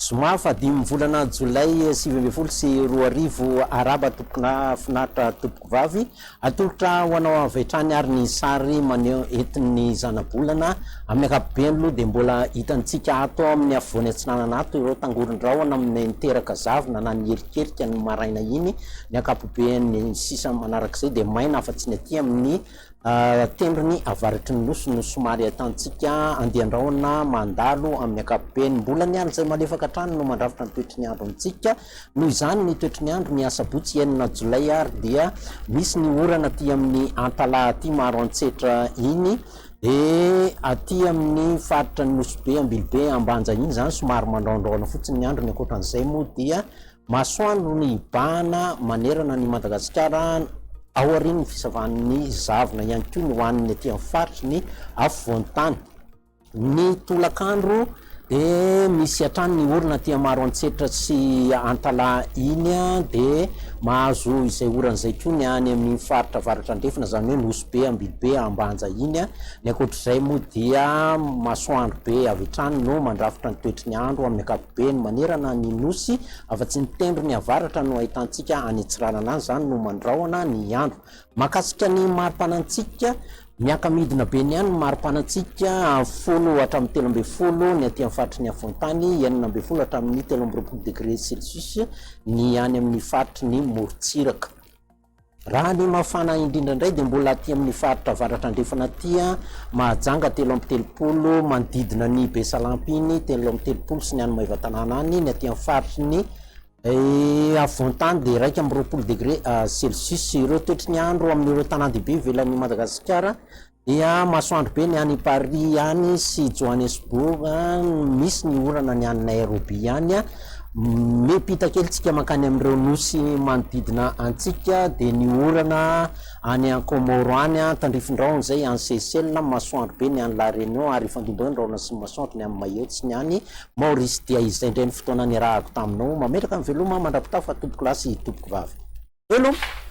Zoma fahadimy volana jolay 2019 Arahaba tompokolahy finaritra tompokovavy Atolotra ho anao avy hatrany ary ny sary maneho entin'ny zanabolana. Amin'ny ankapobeny aloha dia mbola hitantsika ato amin'ny afovoany atsinanana ato ireo tangoron-drahona niteraka zavona na niherikerika ny maraina iny. Ny ankapobeny sisa manarak'izay dia maina afa-tsy ny aty amin'ny tendrony avaratry ny nosy no somary ahitantsika andian-drahona mandalo amin'ny ankapobeny. Mbola ny aloka izay malefaka hatrany no mandrafitra ny toetry ny andro amintsika. Noho izany, ny toetry ny andro ny asabotsy enina jolay ary dia misy ny orana aty amin'ny Antalaha aty Maroantsetra iny, dia aty amin'ny faritra ny Nosy Be, Ambilobe, Ambanja iny izany somary mandraondraona fotsiny ny andro, ny ankoatran'izay moa dia masoandro ny hibahana manerana an'i Madagasikara aorian'ny fisavan'ny zavona ihany koa ny ho an'ny aty amin'ny faritry ny afovoan-tany. Ny tolakandro dia misy hatrany ny orana aty Maroantsetra sy Antalaha iny dia mahazo izay orana izay koa ny any amin'ny faritra avaratra andrefana izany hoe Nosy Be, Ambilobe, Ambanja iny. Ny ankoatr'izay moa dia masoandro be avy hatrany no mandrafitra ny toetry ny andro amin'ny ankapobeny manerana ny Nosy afa-tsy ny tendrony avaratra no ahitantsika any Antsiranana any izany no mandrahona ny andro. Mahakasika ny mari-panantsika Miaka-midina be ny any ny mari-panantsika, folo hatramin'ny 13 ny aty amin'ny faritry ny afovoan-tany, 16 hatramin'ny 23 degre celsius ny any amin'ny faritry ny morontsiraka. Raha ny mafana indrindra indray dia mbola aty amin'ny faritra avaratra andrefana aty, Mahajanga 33, manodidina ny Besalampy iny 33 sy ny any Maevatanàna any, ny aty amin'ny faritry ny Afovoan-tany dia 21 degre celsius. Ireo toetry ny andro amin'ireo tanàn-dehibe ivelan'i Madagasikara dia masoandro be ny any Paris any sy Johannesburg, misy ny orana ny any Nairobi any. Miampita kely tsika mankany amin'ireo nosy manodidina antsika dia ny orana Any Ankomoro any, tandrifin-drahona izay any Seychelles, masoandro be ny any La Réunion ary hifandimby eo ny rahona sy ny masoandro ny any Mayotte sy ny any Maorisy. Dia izay indray ny fotoana niarahako taminao. Mametraka ny veloma mandra-pitafa tompokolahy sy tompokovavy. Veloma!